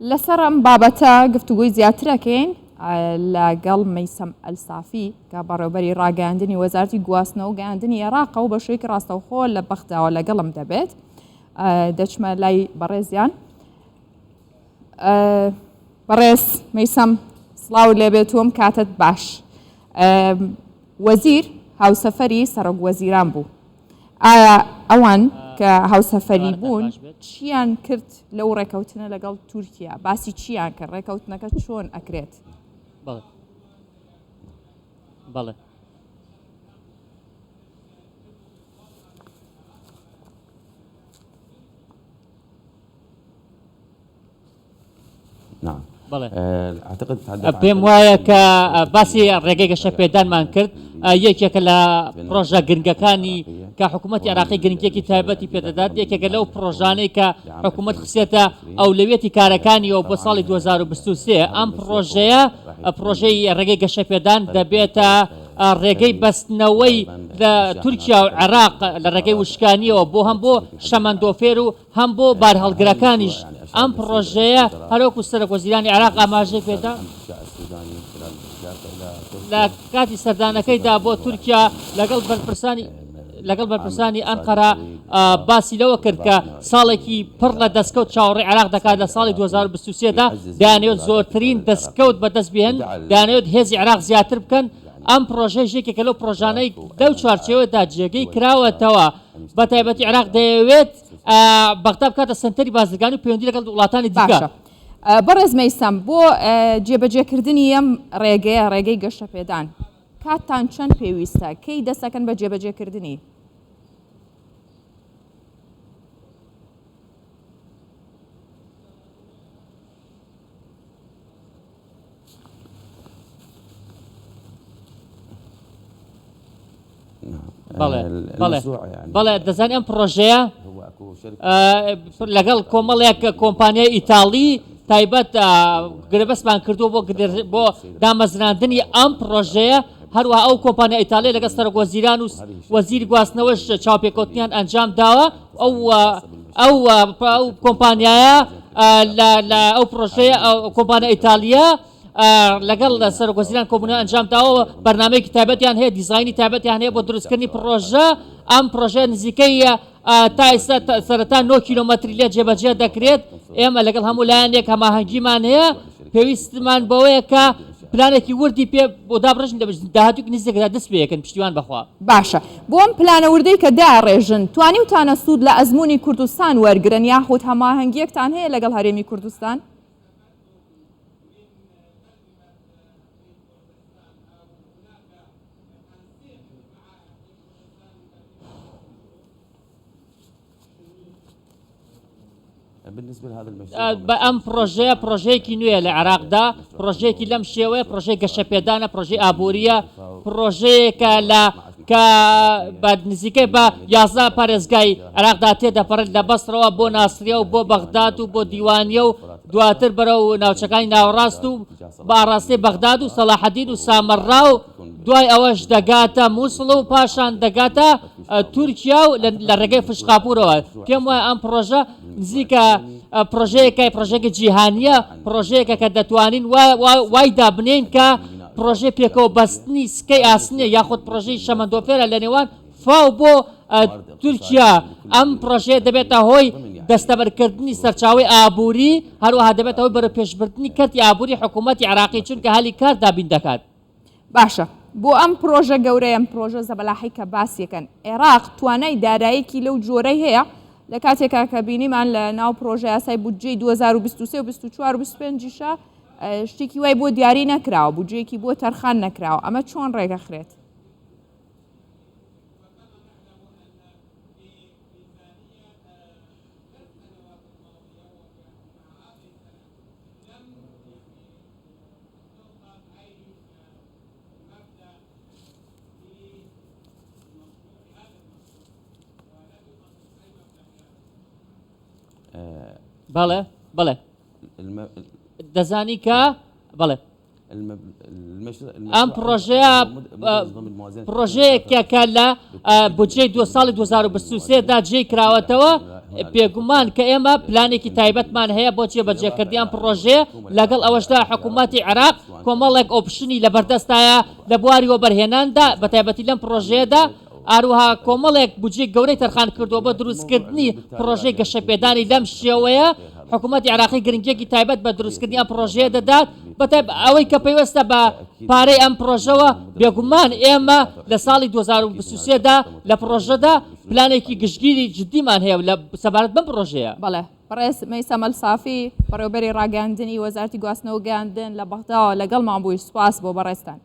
لەسەر ئەم بابەتە گفتوگۆی زیاتر ئەکەین لەگەڵ مەیسەم ئەلسافی کە بەڕێوبەری ڕاگەیاندنی وەزارەتی گواستنەوە و گەیاندنی عێراقە و بە شێوەیەکی ڕاستەوخۆ لە بەغداوە لەگەڵم دەبێت. دەچمە لای بەڕێزیان. بەڕێز مەیسەم سڵاو لێبێت وم کاتت باش. وەزیر هاوسەفەری سەرۆک وەزیران بوو. ئایا ئەوان کە هاوسەفەری بوون چیان کرد لەو ڕێکەوتنە لەگەڵ تورکیا باسی چیان کرد ڕێکەوتنەکە چۆن ئەکرێت؟ بەڵێ بەڵێ. پێم وایە کە باسی ڕێگەی گەشەپێدانمان کرد یەکێکە لە پرۆژە گرنگەکانی کە حکوومەتی عراقی گرنگێکی تایبەتی پێدەدات یەکێکە لەو پرۆژانەی کە حکوومەت خسێتە ئەولەویەتی کارەکانیەوە بۆ ساڵی 2023 ئەم پرۆژەیە پرۆژەی ڕێگەی گەشەپێدان دەبێتە ڕێگەی بەستنەوەی لە تورکیا و عێراق لە ڕێگەی وشکانیەوە بۆ هەم بۆ شەمەندۆفێر و هەم بۆ بارهەڵگرەکانیش ئەم پڕۆژەیە هەروەکو سەرۆکوەزیرانی عێراق ئاماژەی پێدا، لە کاتی سەردانەکەیدا بۆ تورکیا لەگەڵ بەرپرسانی لەگەڵ بەرپرسانی ئەنقەرە باسی لەوە کرد کە ساڵێکی پڕ لە دەستکەوت چاوەڕێی عێراق دەکات لە ساڵی 2023 دا دەیانەوێت زۆرترین دەستکەوت بەدەست بهێن دەیانەوێت هێزی عێراق زیاتر بکەن ئەم پڕۆژەیش یەکێکە لەو پڕۆژانەی لەو چوارچێوەدا جێگەی کراوەتەوە بە تایبەتی عێراق دەیەوێت بەغدا بکاتە سەنتەری بازرگانی و پەیوەندی لەگەڵ وڵاتانی دیکە. باشە بەڕێز مەیسەم بۆ جێبەجێکردنی ئەم ڕێگەیە ڕێگەی گەشەپێدان کاتتان چەند پێویستە کەی دەستەکەن بە جێبەجێکردنی؟ بەڵێ دەزانانی ئەم پرۆژەیە لەگەڵ کۆمەڵێک کۆمپانیای ئیتاڵی تایبەت گرێبەستمان کردووە بۆ بۆ دامەزراندنی ئەم پرۆژەیە هەروە ئەو کۆمپانیا ئیتالی لەگەڵ سەرۆک وەزیران و وەزیری گواستنەوەش چاوپێکەوتنیان ئەنجام داوە ئەو ئەو ئەو کۆمپانیایە لە ئەو پرۆژەیە کۆمپانیا ئیتالیە لەگەڵ سەرۆک وەزیران کۆبوونەوە ئەنجام داوە بەرنامەیەکی تایبەتیان هەیە دیزاینی تایبەتیان هەیە بۆ دروستکردنی پڕۆژە ئەم پڕۆژە نزیکەی تا ئێستا سەرەتا 9 کیلۆمەتری لێ جێبەجێ دەکرێت ئێمە لەگەڵ هەموو لایەنێک هەماهەنگیمان هەیە پێویستمان بەوەیە کە پلانێکی وردی پێ بۆ دابڕژن لە داهاتووی نزیکدا دەست پێ یەکەن پشتیوان بەخوا. باشە بۆ ئەم پلانە وردەی کە داڕێژن توانیوتانە سوود لە ئەزموونی کوردستان وەرگرن یاخود هەماهەنگیەکتان هەیە لەگەڵ هەرێمی کوردستان؟ بە ئەم پڕۆژەیە پڕۆژەیەکی نوێیە لە عێراقدا، پڕۆژەیەکی لەم شێوەیە پڕۆژەی گەشەپێدانە، پڕۆژەی ئابوورییە، پڕۆژەیەکە لە کە بە نزیکەی بە 11 پارێزگای عێراقدا تێدەپەڕێت لە بەسڕەوە بۆ ناسریە و بۆ بەغداد و بۆ دیوانیە و دواتر بەرەو ناوچەکانی ناوەڕاست و بە ئاڕاستەی بەغداد و سەڵاحەدین و سامەڕا و دوای ئەوەش دەگاتە مووسڵ و پاشان دەگاتە تورکیا و لە ڕێگەی فشقاپورەوە پێم وایە ئەم پڕۆژە نزیکە پڕۆژەیەکە پڕۆژەیەکی جیهانییە پڕۆژەیەکە کە دەتوانین وای دابنێین کە پڕۆژەی پێکەوە بەستنی سکەی ئاسنیە یاخود پڕۆژەی شەمەندۆفێرە لە نێوان فاو بۆ تورکیا ئەم پڕۆژەیە دەبێتە هۆی دەستەبەرکردنی سەرچاوەی ئابووری هەروەها دەبێتە هۆی بەرەوپێشبردنی کەرتی ئابووری حکوومەتی عێراقی چونکە هەلی کار دابین دەکات. باشە بۆ ئەم پرۆژە گەورەیە ئەم پرۆژە زەبەلاحەی کە باسیەکەن عێراق توانای دارایەکی لەو جۆرەی هەیە لە کاتێکا کە بینیمان لە ناو پرۆژە یاسای بودجەی 2023 و 24 و 25 یشا شتێکی وای بۆ دیاری نەکراوە بودجەیەکی بۆ تەرخان نەکراوە ئەمە چۆن ڕێگەخرێت؟ بەڵێ بەڵێ دەزانی کە بەڵێ ئەم پڕۆژەیە پڕۆژەیەکە کە لە بودجەی دو ساڵی 2023 دا جێی کراوەتەوە. بێگومان کە ئێمە پلانێکی تایبەتمان هەیە بۆ جێبەجێکردنی ئەم پڕۆژەیە، لەگەڵ ئەوەشدا حکوومەتی عێراق کۆمەڵێک option ی لەبەردەستایە لە بواری وەبەرهێناندا بەتایبەتی لەم پڕۆژەیەدا، هەروەها کۆمەڵێک بودجەی گەورەی تەرخان کردووە بۆ دروستکردنی پڕۆژەی گەشەپێدانی لەم شێوەیە، حکوومەتی عێراقی گرنگییەکی تایبەت بە دروستکردنی ئەم پڕۆژەیە دەدات، بەتایبەت ئەوەی کە پەیوەستە بە پارەی ئەم پڕۆژەوە، بێگومان ئێمە لە ساڵی 2023 دا لە پڕۆژەدا پلانێکی گشتگیری جدیمان هەیە لە سەبارەت بەم پڕۆژەیە. بەڵێ بەڕێز مەیسەم ئەلسافی، بەڕێوەبەری ڕاگەیاندنی وەزارەتی گواستنەوە و گەیاندن لە بەغداوە لەگەڵمان بووی، سوپاس بۆ بەڕێزتان.